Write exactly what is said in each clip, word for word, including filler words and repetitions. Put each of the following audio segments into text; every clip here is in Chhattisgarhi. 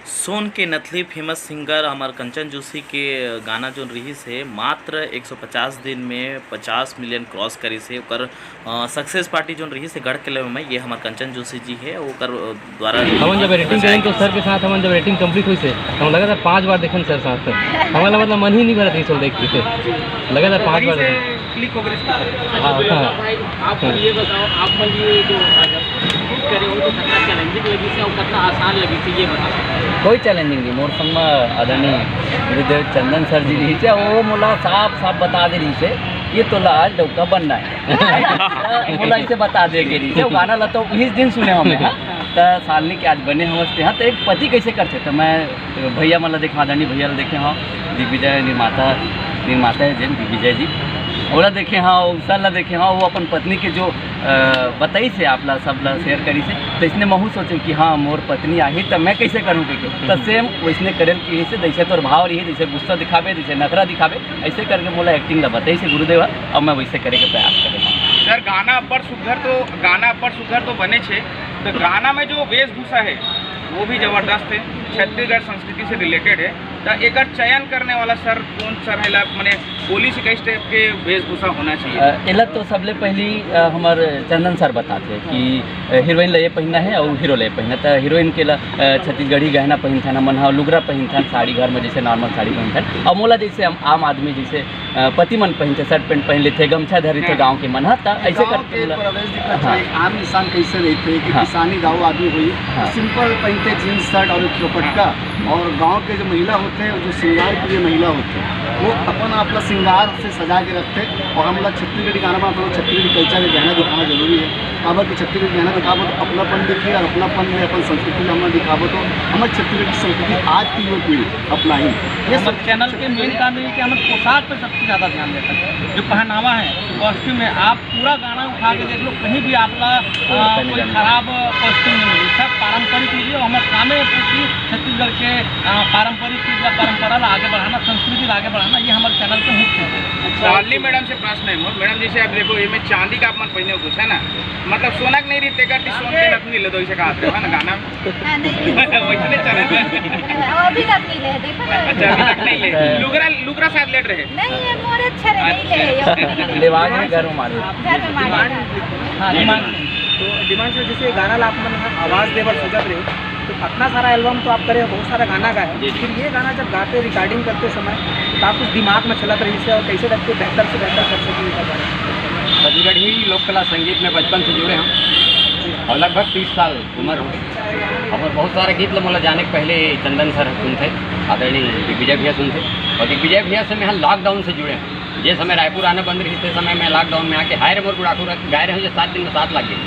सोन के नथली फेमस सिंगर हमर कंचन जोशी के गाना जोन रिहिस हे, मात्र एक सौ पचास दिन में पचास मिलियन क्रॉस करिस हे। ओकर सक्सेस पार्टी जोन रिहिस हे गढ़ किला में, ये हमर कंचन जोशी जी हे, ओकर द्वारा हमन जब एडिटिंग करेन तो सर के साथ हमन जब एडिटिंग कंप्लीट होइस हे, हम लगातार पांच बार देखन सर साथ। हमन ला मतलब मन ही नहीं भरत रिहिस देख के, लगातार पांच बार देखन। क्लिक हो गए इसके ऊपर। हाँ, हाँ। भाई, आप हाँ। ये बताओ, आप मन ये जो शूट करे हो तो कितना चैलेंजिंग लगी से और कितना आसान लगी से, ये बताओ। कोई चैलेंजिंग नहीं, मोर संग में आदरणीय गुरुदेव चंदन सर जी रहिस हे, वो मोला साफ साफ बता दे रहिस हे, ये तो आज डौका बनना है। मोला इसे बता दे के रहिस हे, वो गाना ला तो उही दिन सुने हमें, हाँ। त सालनी के आज बने हम हंसते हैं, तो एक पति कैसे करते, तो मैं भैया मन ला देखे हंव, आदरणीय भैया ला देखे हंव, दिग्विजय निर्माता, निर्माता है जेन दिग्विजय जी, ओला देखे हंव, सर ला देखे हंव, वो अपन पत्नी के जो, अ, बताइस हे आप ला, सब ला शेयर करिस हे, तो इसने महू सोचे कि हाँ, मोर पत्नी आही, तो मैं कैसे करूँ, कहिके। तो सेम वैसने करे ल कहिस हे, जैसे तोर भाव रही, जैसे गुस्सा दिखाबे, जैसे नखरा दिखाबे, ऐसे करके मोला एक्टिंग ला बताइस हे गुरुदेव ह, अब मैं वैसे करे के प्रयास करूँ। सर, गाना अब्बड़ सुघर तो, गाना अब्बड़ सुघर तो बने छे, तो गाना में जो वेशभूषा है, वो भी जबरदस्त है, छत्तीसगढ़ संस्कृति से रिलेटेड है। तो एकर चयन करने वाला सर कौन सर है ला, माने बोली से किस टाइप के वेशभूषा होना चाहिए? अ, एला तो सबले पहली, अ, हमर चंदन सर बताथे कि, अ, हीरोइन ला ये पहनना है और हीरो ला ये पहनना। तो हीरोइन के ला, अ, छत्तीसगढ़ी गहना पहनथन, हमन ह लुगरा पहनथन, साड़ी घर में जैसे नॉर्मल साड़ी पहनथन, और मोला जैसे हम आम आदमी जैसे अ, पति मन पहिनथे, शर्ट पैंट पहिन लेथे, गमछा धर लेथे हाँ। गाँव के मन ह, त अइसे गाँव करके के बोला। प्रवेश दिखना हाँ। चाहिए। आम इंसान कैसे रहते हैं कि हाँ। किसानी गाँव आदमी हुई, हाँ। सिंपल पहिनथे जींस शर्ट और एक दुपट्टा, हाँ। और गाँव के जो महिला होते हैं, जो श्रृंगार प्रिय महिला होते हैं, वो अपन आप ला श्रृंगार से सजा के रखते हैं। और हम लोग छत्तीसगढ़ी गाना में अपन छत्तीसगढ़ी कल्चर के गहना दिखाना जरूरी है। काबर कि छत्तीसगढ़ी गहना दिखाबो तो अपनापन दिखी, और अपनापन में अपन संस्कृति ला हमन दिखाबो तो हमर छत्तीसगढ़ी संस्कृति आज की युवा पीढ़ी अपनाही। ये हमर सब चैनल के मेन काम ये है कि हमर पोशाक पे सबसे ज़्यादा ध्यान देता है। जो पहनावा है, कॉस्ट्यूम है, आप पूरा गाना उठा के देख लो, कहीं भी आप ला, आ, कोई खराब कॉस्ट्यूम नहीं मिली। सब पारंपरिक चीज़ें, हमर कामे है कि छत्तीसगढ़ के, आ, पारंपरिक चीज़ या परंपरा ला आगे बढ़ाना, संस्कृति ला आगे बढ़ाना, ये हमर चैनल के मुख्य है। शालिनी मैडम से प्रश्न है मोर। मैडम, जैसे आप देखो, ये में चांदी का आप मन पहिने हो कुछ, है ना? मतलब सोना के नहीं रही, तेकर ती सोन के नथनी ले दो, इसे कहा थे, है ना गाना में? हाँ, नहीं, नहीं। वैसने चले थे। वो अभी तक नहीं ले, देखो ना। अच्छा, अभी तक नहीं ले। लुगरा, लुगरा शायद लेट रहे। नहीं, ये मोर अच्छा रहे, नहीं ले, ये अभी नहीं ले। लेवाज में घर में मारे। घर में मारे। हाँ, डिमांड। तो डिमांड से जैसे गाना ला आप मन आवाज़ दे बर सोचत रहे, तो इतना सारा एल्बम तो आप करे हो, बहुत सारा गाना गाए हो, जी, जी। फिर ये गाना जब गाते, रिकॉर्डिंग करते समय, तो आप कुछ दिमाग में चलत रही से और कैसे करके बेहतर से बेहतर कर सके ये गाना? छत्तीसगढ़ी लोक कला संगीत में बचपन से जुड़े हम और लगभग तीस साल उम्र हो। और बहुत सारे गीत ल मोला जाने के पहले चंदन सर सुनथे, आदरणीय दिग्विजय भैया सुनथे, और दिग्विजय भैया से मैं लॉकडाउन से जुड़े हूँ। जे समय रायपुर आना बंद रही, ते समय मैं लॉकडाउन में आके हाय रे मोर बुढ़ाकू गाए रहे हूँ, जो सात दिन में सात लाख गए,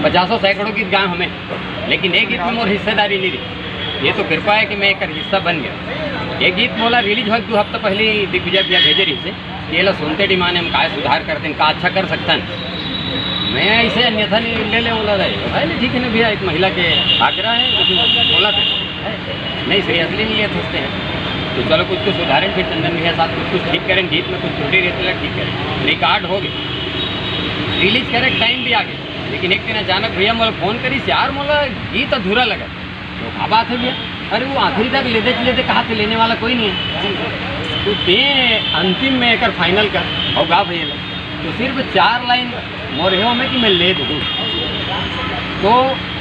पचासों सैकड़ों गीत गाए हमें, लेकिन एक गीत में मोर हिस्सेदारी नहीं रही। ये तो कृपा है कि मैं एक हिस्सा बन गया। ये गीत मोला रिलीज हो दो हफ्ता पहले दिग्विजय भैया भेजे रही से, ये ला सुनते डिमांड हम काय सुधार करते हैं, का अच्छा कर सकते हैं। मैं इसे अन्यथा नहीं ले ले बोला रहे, भाई नहीं ठीक है ना भैया, एक महिला के आग्रह है, लेकिन बोला थे, नहीं सही असली नहीं ये सोचते हैं। तो चलो कुछ कुछ सुधारें, फिर चंदन भैया साथ कुछ कुछ ठीक करें, गीत में कुछ त्रुटि रहती है ठीक करें, रिकॉर्ड हो गए, रिलीज करे टाइम भी आ गया, लेकिन एक दिन अचानक भैया मोला फोन करी, यार मोला गीत अधूरा लगा। तो का बात है भैया? अरे वो आखिरी तक लेते लेते कहा थे लेने वाला कोई नहीं है। तो ते अंतिम में एक फाइनल कर और गा भैया ला। तो सिर्फ चार लाइन मोर हे में कि मैं ले दूँ। तो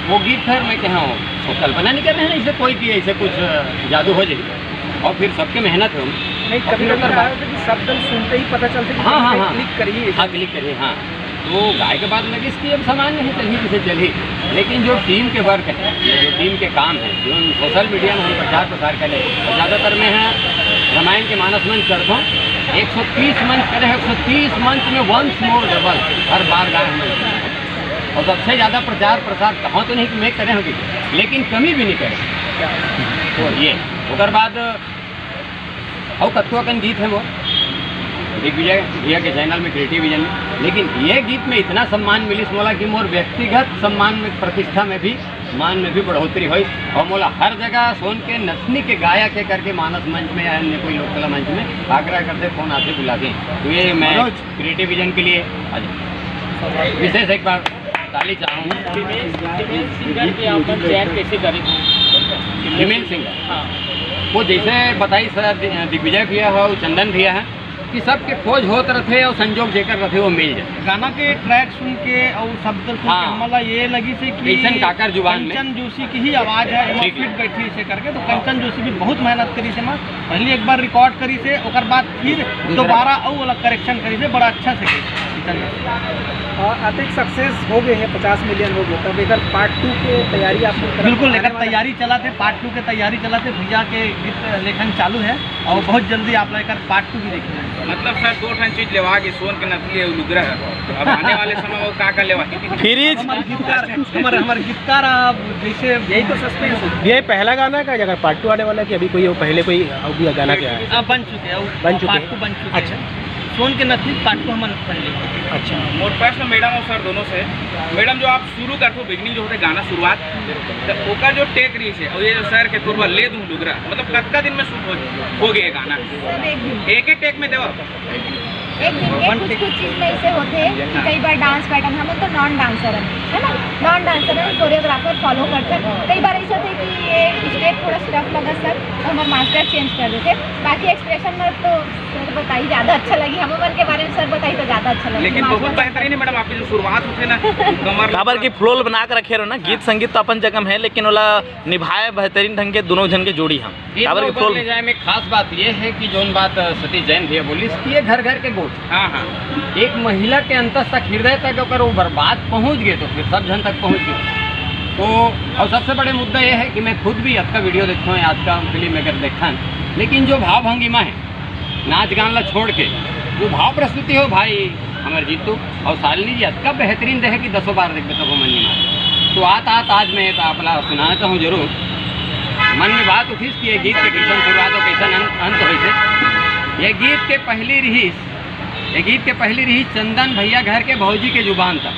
वो गीत फिर मैं कहा हूँ, वो कल्पना नहीं कर रहे हैं ना, इसे कोई कि ऐसे कुछ जादू हो जाए। और फिर सबके मेहनत है। नहीं, और कभी फिर कभी ओकर क्या बाद होता है कि शब्द सुनते ही पता चलता है कि हाँ, कहीं हाँ, पे हाँ। क्लिक करिए। हाँ, क्लिक करिए, हाँ। तो गाय के बाद लगे इसकी अब सामान्य है, चलिए जिसे चलिए, लेकिन जो टीम के वर्क है, ये जो टीम के काम है, जो सोशल मीडिया में हम प्रचार प्रसार करें, और ज़्यादातर मैं है रामायण के मानस मंच करता हूँ, एक सौ तीस मंच करे हैं, एक सौ तीस मंच में वंस मोर डबल हर बार गाए हम। और सबसे ज़्यादा प्रचार प्रसार कहाँ तो नहीं कि मैं करे होगी, लेकिन कमी भी नहीं करे। तो ये ओकर बाद अउ कतको अकन गीत है मोर दिग्विजय भैया के चैनल में, क्रिएटिव विजन में, लेकिन ये गीत में इतना सम्मान मिलिस मोला कि मोर व्यक्तिगत सम्मान में, प्रतिष्ठा में भी, मान में भी बढ़ोतरी हुई। और मोला हर जगह सोन के नथनी के गायक है करके मानस मंच में या अन्य कोई लोक कला मंच में आग्रह करते, फोन आते, बुलाते। तो ये मैं मनोज। क्रिएटिव विजन के लिए आज विशेष एक बार ताली चाहूँ। फीमेल, फीमेल सिंगर के अपन चयन कैसे करें? हिमेल सिंह। हाँ। वो जैसे बताई सर, दि-, दिग्विजय भैया है और चंदन भैया है कि सबके खोज होत रथे और संजोग जेकर रथे वो मिल जाए। गाना के ट्रैक सुन के और शब्द सुन के हाँ। हमला ये लगी से कि कैसन काकर जुबान में। कंचन जोशी की ही आवाज़ है, ठीक है। फिट बैठी से करके, तो कंचन जोशी भी बहुत मेहनत करी से, माँ पहली एक बार रिकॉर्ड करी से, ओकर बाद फिर दोबारा अउ वाला करेक्शन करी से, बड़ा अच्छा से गई। अ, अतेक सक्सेस हो गए हैं, पचास मिलियन हो गए, तब एकर पार्ट टू के तैयारी आप लोग करत बिल्कुल, आने एकर वाला तैयारी चलत हे, पार्ट टू के तैयारी चलत हे, भैया के गीत लेखन चालू है और बहुत जल्दी आप लोग एकर पार्ट टू भी देखेंगे। मतलब सर, दो ठन चीज लेवा गे, सोन के नथली अउ लुगरा है। अब आने वाले समय में वो का का लेवा? फ्रिज। हमारे गीतकार, हमारे, हमारे गीतकार, अब जैसे यही तो सस्पेंस है। ये पहला गाना है का, अगर पार्ट टू आने वाला है कि अभी कोई पहले कोई और भी गाना क्या है? अब बन चुके हैं, अब बन चुके पार्ट हैं। टू बन चुके अच्छा। हैं। सोन के नथली पार्ट टू हमन पहले। अच्छा। मोर प्रश्न मैडम और सर दोनों से, मैडम जो आप शुरू करथो, बिगनिंग जो होथे गाना शुरुआत, तो ओकर जो टेक रही से और ये जो सर के तोर बर ले दूं लुगरा, मतलब कतका दिन में शूट हो, हो गया गाना? सर, एक दिन। एक ही टेक में देवा? एक दिन के कुछ कुछ चीज में ऐसे होते हैं कि कई बार डांस पैटर्न, हम तो नॉन डांसर हैं, है ना, नॉन डांसर हैं, कोरियोग्राफर फॉलो करते हैं। कई बार ऐसे होते हैं कि ये स्टेप थोड़ा स्टफ लगा सर, तो हमारे मास्टर चेंज कर देते हैं। बाकी एक्सप्रेशन में तो सर बताई ज्यादा अच्छा लगी, हम मन के बारे में सर बताई तो ज्यादा अच्छा लगी। लेकिन बहुत बेहतरीन है मैडम, आपकी जो शुरुआत होते ना, कमर काबर की फ्लो बना के रखे रहो ना, गीत संगीत तो अपन जगह में है, लेकिन ओला निभाए बेहतरीन ढंग के दोनों जन के जोड़ी हम। गीत काबर के ऊपर फ्लो ले जाए में खास बात ये है कि जोन बात, अ, सतीश जैन भैया बोलिस कि ये घर घर के गोठ। हाँ, हाँ। एक महिला के अंतस तक, हृदय तक ओकर वो बात पहुँच गए तो फिर सब जन तक पहुँच गए। तो और सबसे बड़े मुद्दा ये है कि मैं खुद भी अतका वीडियो देखता हूँ, आज का फिल्म अगर देखा, लेकिन जो भाव भंगिमा है नाच गान ला छोड़ के, जो भाव प्रस्तुति हो भाई, हमर जीतू और शालिनी जी अतका बेहतरीन देहे कि दसों बार देखबे तभो मन नहीं मारे। तो आत आत आज मैं तो आप ला सुनाना चाहूँ जरूर। मन में बात उठिस कि ये गीत के कैसन शुरुआत और कैसन अंत, अंत होइस हे। ये गीत के पहली रिहिस, ये गीत के पहली रिहिस चंदन भैया घर के भौजी के जुबान तक।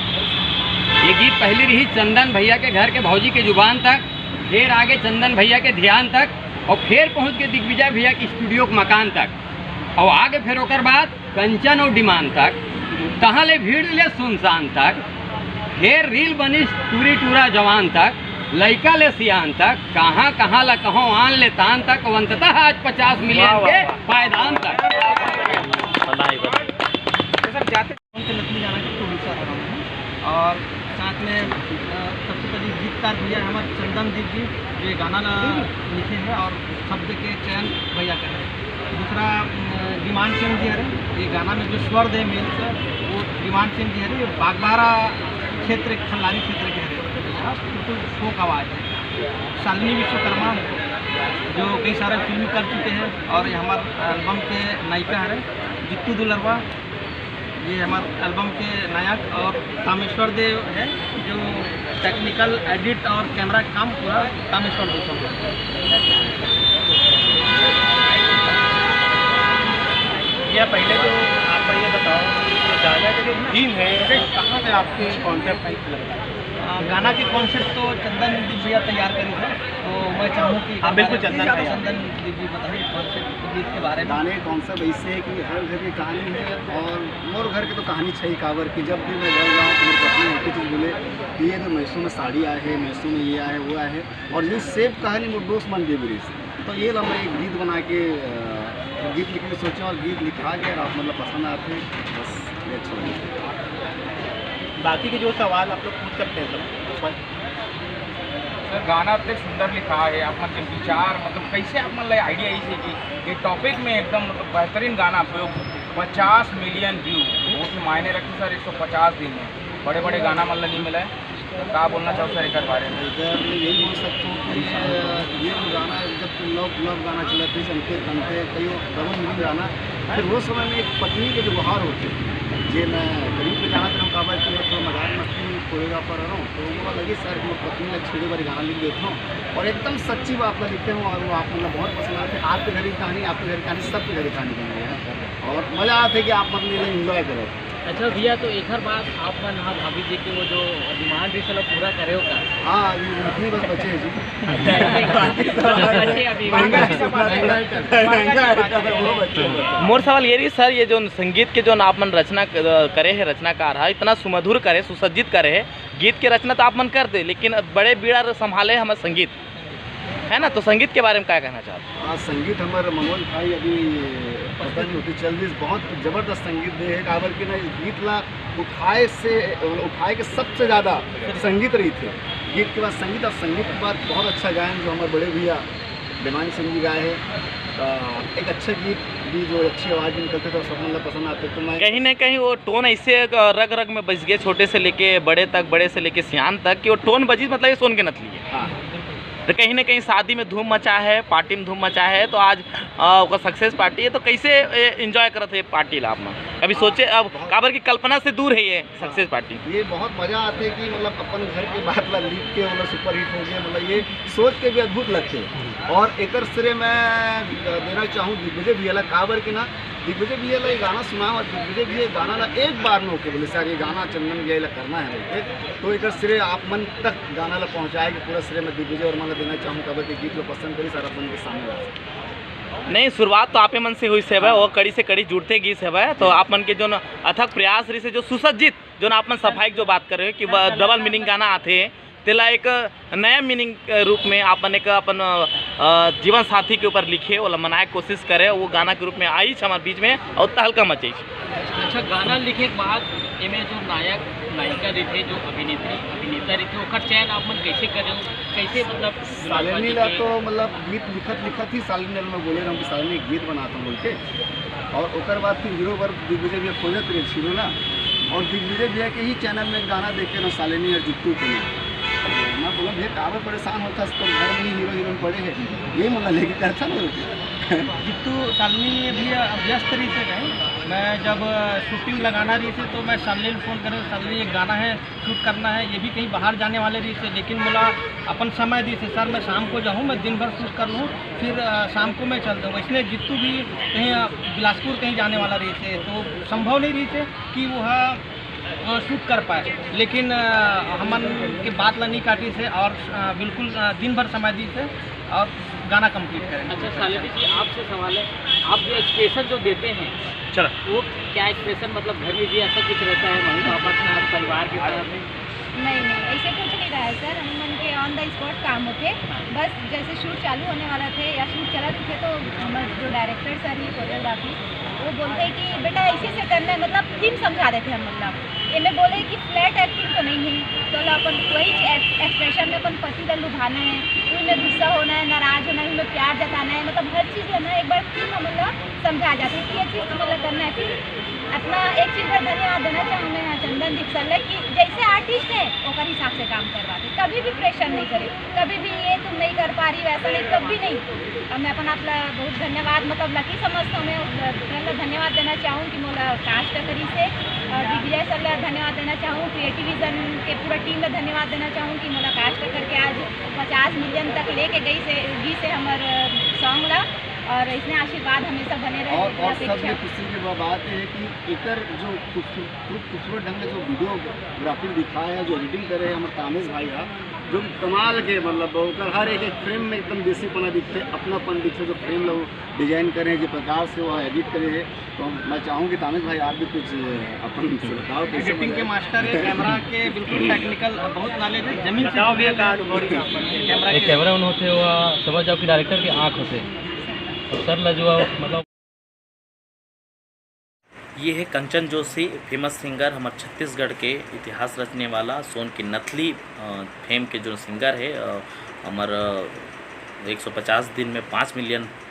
ये गीत पहली रिहिस चंदन भैया के घर के भौजी के जुबान तक, फिर आगे चंदन भैया के ध्यान तक और फिर पहुँच के दिग्विजय भैया के स्टूडियो के मकान तक। और आगे फिर ओकर बाद कंचन और डिमांड तक, तहाँ ले भीड़ ले सुनसान तक, फिर रील बनिस टूरी टूरा जवान तक, लइका ले सियान तक, कहाँ कहाँ ला कहो आन ले तान तक, और अंततः आज पचास मिलियन वाह, वाह, के वाह। पायदान तक। बधाई, बधाई। तो सर, जाते उनके नकली गाना के प्रोड्यूसर हूँ मैं। और साथ में, अ, सबसे पहले गीतकार भैया हमारे चंदन दीप जी, जो ये गाना ना लिखे हैं और शब्द के चयन भैया करे हैं। दूसरा, अ, डिमांड सिंह जी हरे, ये गाना में जो स्वर दे मेल से, वो डिमांड सिंह जी हरे, ये बागबारा क्षेत्र, खल्लारी क्षेत्र के हरे, बिल्कुल फोक आवाज़ है। शालिनी विश्वकर्मा, जो कई सारे फिल्म कर चुके हैं और ये हमारे एल्बम के नायिका हरे, जित्तू दुलरवा, ये हमारे एल्बम के नायक और तामेश्वर देव है, जो टेक्निकल एडिट और कैमरा का काम पूरा तामेश्वर देव करता है। भैया, पहले तो आप ये बताओ कि गाना का जो थीम है, कहाँ से आपके कॉन्सेप्ट का लगता है? आ, गाना के कॉन्सेप्ट तो चंदन दीप भैया तैयार करी थे, तो मैं चाहूँ कि हाँ, बिल्कुल, चंदन भैया। चंदन दीप जी बताइए कॉन्सेप्ट गीत के बारे में। गाने के कॉन्सेप्ट ऐसे है कि हर घर की कहानी है और मोर घर के तो कहानी छै काबर कि जब भी मैं घर जाऊँ तो मेरी पत्नी एक ही चीज बोले कि ये तो मैसो में साड़ी आए है, मैसो में ये आए है, वो आए है, और ये सेम कहानी मोर दोस्त मन के भी रही। तो ये ला मैं एक गीत बना के, अ, गीत लिखने सोचा और गीत लिखा गया और आप मतलब पसंद आते हैं, बस ये अच्छा लगा। बाकी के जो सवाल आप लोग पूछ सकते हैं सब ऊपर। सर, गाना इतने सुंदर लिखा है, आप मन के विचार, मतलब, कैसे आप मन ला आइडिया आई से कि ये टॉपिक में एकदम, मतलब, बेहतरीन गाना आप लोग पचास मिलियन व्यू, बहुत ही मायने रखते सर, एक सौ पचास दिन में बड़े बड़े गाना मन ला नहीं मिला है। तो का बोलना चाहो सर एक बारे में? इधर मैं यही बोल सकता हूँ कि, अ, ये जो गाना है, जब लव, लव गाना चला था, संकेत बनते कई डबल मीनिंग गाना, फिर वो समय में एक पत्नी के जो गुहार होते, जे मैं गरीब पे जाना चाहूँ, काबर कि मैं थोड़ा मजाक मस्ती कोरियोग्राफर रहा हूँ, तो वो लगे सर, मैं पत्नी ला छेड़े बारी गाना लिख देता हूँ, और एकदम सच्ची बात ला लिखते हूँ, और वो आप मतलब बहुत पसंद आते हैं। आपके घर की कहानी, आपके घर की कहानी, सबके घर की कहानी बन गई है, और मजा आते है कि आप मतलब एंजॉय करो। अच्छा भैया, तो एक हर बात आप मन हा भाभी जी के वो जो डिमांड रही, चलो पूरा करे हो का? हाँ, ये इतनी बस बचे हैं जी। बाकी तो बचे अभी। महंगा आइटम है, वो बचे हैं। मोर सवाल ये रही सर, ये जो संगीत के जो आप मन रचना क-, करे है, रचनाकार है, इतना सुमधुर करे, सुसज्जित करे है, गीत के रचना तो आप मन कर दे, लेकिन बड़े बीड़ा संभाले हमर संगीत। है ना। तो संगीत के बारे में क्या कहना चाहते हैं? हाँ, संगीत हमर मनोज भाई अभी पता नहीं होती चल रही, बहुत जबरदस्त संगीत दे है। काबर के ना, इस गीत ला उठाए से, उठाए के सबसे ज़्यादा संगीत रही थे। गीत के बाद संगीत और संगीत के बाद बहुत अच्छा गायन जो हमारे बड़े भैया देवान सिंह जी गाए हैं। अ, एक अच्छा गीत भी जो अच्छी आवाज़ में निकलते थे, सब मतलब पसंद आते। तो मैं कहीं ना कहीं वो टोन ऐसे रग रग में बस गए, छोटे से लेके बड़े तक, बड़े से लेके सियान तक, कि वो टोन बजी, मतलब ये सुन के नथली है। हाँ। तो कहीं ना कहीं शादी में धूम मचा है, पार्टी में धूम मचा है, तो आज अ, ओकर सक्सेस पार्टी है। तो कैसे एंजॉय करत है पार्टी ला आप मन? कभी हाँ, सोचे, अब बहुत काबर की कल्पना से दूर है ये सक्सेस पार्टी। ये बहुत मजा आते कि मतलब अपन घर के बात ला लिख के मतलब सुपर हिट हो गया, मतलब ये सोच के भी अद्भुत लगते। और एकर श्रेय मैं देना चाहूँ दिग्विजय भैया ला, काबर के ना, दिग्विजय भैया ला ये गाना सुनाए और दिग्विजय भैया गाना ला एक बार में ओके बोले, "सर, ये गाना चंदन भैया ला करना है," बोल के। तो एकर श्रेय आप मन तक गाना ला पहुँचाए के पूरा श्रेय मैं दिग्विजय वर्मा ला देना चाहूँ, काबर के गीत ला पसंद करी, सारा अपन के सामने ला। नहीं, शुरुआत तो आपे मन से हुई से हवय, हाँ। वो कड़ी से कड़ी जुड़ते गीस हवय, तो आप मन के जो न अथक प्रयास रहिसे, जो सुसज्जित, जो न आप मन सफाई के जो बात कर रहे हो कि ब-, डबल मीनिंग गाना आथे, तेला एक नया मीनिंग के रूप में आप मन एक अपन, अ, जीवन साथी के ऊपर लिखे, ओला मनाए के कोशिश करे, वो गाना के रूप में आईच हमारे बीच में और तहलका मचाईच। अच्छा, गाना लिखे के बाद एमे जो नायक नायिका रहिथे, जो अभिनेत्री अभिनेता रहिथे, ओकर चयन आप मन कैसे करे हो? कैसे मतलब शालिनी ला तो मतलब गीत लिखत लिखत ही शालिनी ला मैं बोले रहूँ कि शालिनी एक गीत बनाता हूँ बोल के, और ओकर बाद फिर हीरो बर दिग्विजय भैया खोजत रहे हीरो ना, और दिग्विजय भैया के ही चैनल में गाना देखे ना शालिनी और जित्तू के ना, मैं बोला, "भैया काबर परेशान होता, तो घर में ही हीरो हीरोइन पड़े हैं, ये मोला लेके करता ना।" जित्तू शालिनी अभी व्यस्त रहिसे, मैं जब शूटिंग लगाना रहिसे तो मैं शालिनी ला फोन करे, "शालिनी, एक गाना है, शूट करना है, ये भी कहीं बाहर जाने वाले रहिसे, लेकिन मोला अपन समय दीस हे, सर मैं शाम को जाहूँ, मैं दिन भर शूट कर लूँ, फिर अ, शाम को मैं चल दूँ।" वैसने जित्तू भी कहीं अ, बिलासपुर कहीं जाने वाला रहिसे, तो संभव नहीं रहिसे कि वो अ, शूट कर पाए, लेकिन अ, हमन के बात ला नहीं काटिस हे और अ, बिल्कुल अ, दिन भर समय दीस हे और गाना कंप्लीट करेंगे। अच्छा शालिनी जी, आपसे सवाल है, आप जो एक्सप्रेशन जो देते हैं, चलो। वो क्या एक्सप्रेशन, मतलब घर में भी ऐसा कुछ रहता है, मम्मी पापा के साथ, परिवार के साथ? नहीं, नहीं, ऐसे कुछ नहीं रहा है सर। हम मन के ऑन द स्पॉट काम होथे। बस जैसे शूट चालू होने वाला थे या शूट चलत थे, तो हमर जो डायरेक्टर सर ही कोरियोग्राफी, वो बोलते हैं कि बेटा ऐसे ऐसे करना है, मतलब थीम समझा देते हैं हम लोग। ये मैं बोले कि फ्लैट एक्टिंग तो नहीं है, तो ला अपन वही एक्सप्रेशन में अपन पति का लुभाना है, उनमें गुस्सा होना है, नाराज होना है, उनमें प्यार जताना है, मतलब हर चीज़ है ना, एक बार थीम हम लोग समझा जाते हैं कि ये चीज़ तो मतलब करना है। फिर अपना एक चीज़ पर धन्यवाद देना चाहूँ मैं यहाँ चंदन दीप सर ला कि जैसे आर्टिस्ट है ओकर हिसाब से काम करवाते, कभी भी प्रेशर नहीं करे, कभी भी ये तुम नहीं कर पा रही, वैसा नहीं, कभी नहीं। और मैं अपन आप ला बहुत धन्यवाद मतलब लकी समझता हूँ, मैं उस सर ला धन्यवाद देना चाहूँ कि मोला कास्ट करी से, और दिग्विजय सर ला धन्यवाद देना चाहूँ, क्रिएटिव विजन के पूरा टीम ला धन्यवाद देना चाहूँ कि मोला कास्ट करके आज पचास मिलियन तक लेके गई से, गई से हमर सॉन्ग ला, और इसने आशीर्वाद हमेशा बने रहे, और, और सबसे खुशी की बात है कि एकर जो खूबसूरत खूबसूरत ढंग से जो वीडियोग्राफी दिखाए है, जो एडिटिंग करे है हमर तामेश भाई हा, जो कि कमाल के, मतलब ओकर हर एक एक फ्रेम में एकदम देसीपना दिखते, अपनापन दिखते, जो फ्रेम ला वो डिजाइन करे हैं, जो प्रकार से वो एडिट करे हैं। तो मैं चाहूँ कि तामेश भाई आप भी कुछ अपन से बताओ कैसे एडिटिंग के मास्टर है, कैमरा के बिल्कुल टेक्निकल बहुत नॉलेज है, जमीन से जुड़े हुए कैमरा ये के। कैमरा उन होते हुआ समझ जाओ कि डायरेक्टर की आँख होते और सर ला जो मतलब ये है कंचन जोशी, फेमस सिंगर, हमर छत्तीसगढ़ के इतिहास रचने वाला, सोन की नथली फेम के जो सिंगर है, हमर एक सौ पचास दिन में पाँच मिलियन